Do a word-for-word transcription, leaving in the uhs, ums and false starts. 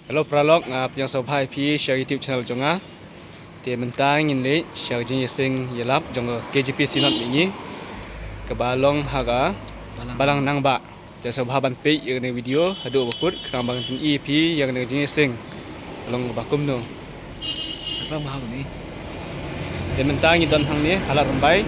Hello paralok, nga pdiang sngewbha ïa phi sha YouTube channel jong nga. Te mynta ngin leit sha ka jingïaseng ïalap jong ka K J P Synod mihngi, kaba long ha ka Balang Nangbah. Te sngewbha ban peit ïa kane ka video haduh ba kut khnang ba ngan pyni ïa phi ïa kane ka jingïaseng long kaba kumno. Kaba ma ha kane. Te mynta ngi don hangne ha Lad Rymbai.